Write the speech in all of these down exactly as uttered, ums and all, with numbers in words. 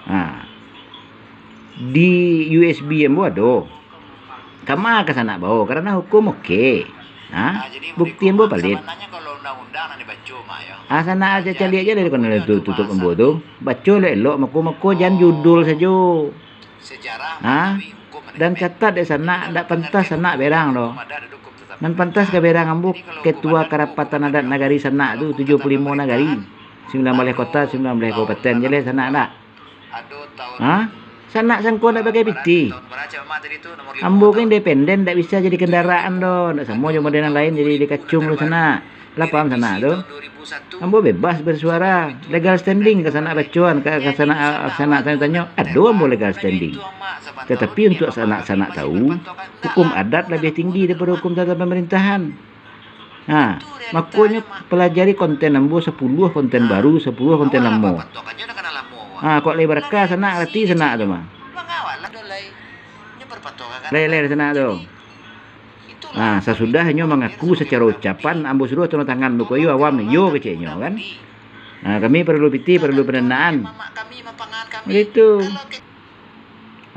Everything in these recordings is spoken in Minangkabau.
Ha. Di U S B ambo ado. Kama ka sanak bao, karano hukum oke. Ha? Bukti ambo palit. Ah, sanak aja caliak aja dari kono tu, tutup ambo tu. Baco elok-elok, mako-mako jan judul sajo. Ha? Dan catat dek sanak, ndak pantas sanak berang doh. Nan pantas ka berang ambo ketua karapatan adat nagari sanak tu, tujuah puluah limo nagari, sambilan baleh kota, sambilan baleh kabupaten, jaleh sanak ndak? Ha? Sanak sangko ndak pakai pitih. Ambo kan independen, ndak bisa jadi kendaraan doh, ndak samo jo model nan lain jadi dikacung tu sanak. Lah paham sanak tu? Ambo bebas bersuara, legal standing ka sanak bacoan, ka, ka sanak, sanak tanyo-tanyo, ado ambo legal standing. Tatapi untuak sanak-sanak tahu, hukum adat labiah tinggi daripado hukum tata pamarintahan. Ha, makonyo pelajari konten ambo sapuluah konten baru, sapuluah konten lamo. Ha, kok lai baraka sanak, rati sanak tu mah. Lai, lai sanak tu. Ha, sasudah inyo mangaku sacaro ucapan, ambo suruah tanda tangan, buko iyo awam, iyo keceknyo kan. Ha, kami paralu pitih, paralu pandanaan. Baitu.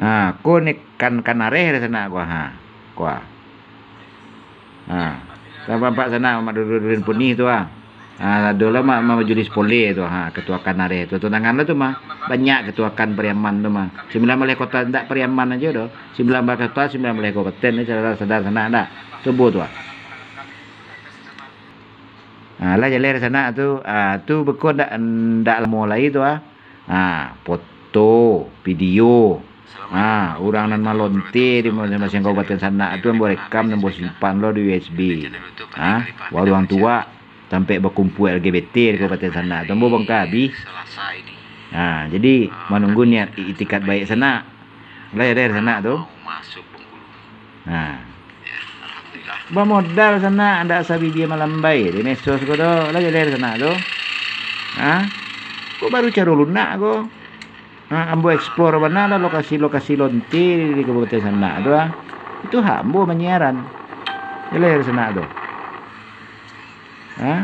Ha, ko ni kan, kan areh dari sanak ko, ha. Ko, ha. Ha. Tampak sanak Mak Dudun Punih tu, ha. Ha, ado lah ma-, ma-, majulis pole tu, ha, ketua kan areh tu. Tunangan lah tu mah. Banyak ketua kan Pariaman tu mah. Sambilan baleh kota ndak Pariaman aja doh. Sambilan baleh kota, sambilan baleh kabupaten ni sadar-sadar sanak ndak? Cubo tu, ha. Ha, lah jaleh sanak tu. Ha, tu beko ndak, ndak lamo lai tu, ha. Ha, foto, video. Ha, urang nan malonte di masing-masing kabupaten sanak tu ambo rekam, ambo simpan lo di U S B. Ha, waruang tuak, tampek bakumpua L G B T di kabupaten sanak tu ambo bongka abih. Ha, jadi manunggu niat i-, itikad baik sanak. Lah jaleh sanak tu. Ha. Bamodal sanak, ndak asa bibia malambai di medsos ko doh, lah jaleh sanak tu. Ha? Ko baru caro lunak ko. Ha, ambo explore bana lah lokasi-lokasi lonte di kabupaten sanak tu, ha. Itu hak ambo manyiaran. Jaleh sanak tu. Ha?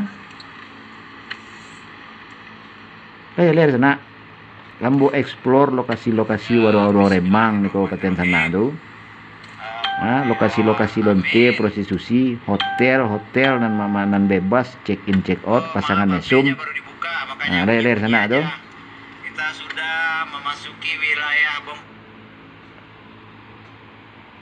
Lah jaleh sanak. Ambo explore lokasi-lokasi waruang-waruang Rembang di kabupaten sanak tu. Ha, lokasi-lokasi lonte, prostitusi, hotel-hotel nan ma-, nan bebas check in check out, pasangan mesum. Ha, jaleh sanak tu. Kita sudah memasuki wilayah Bong-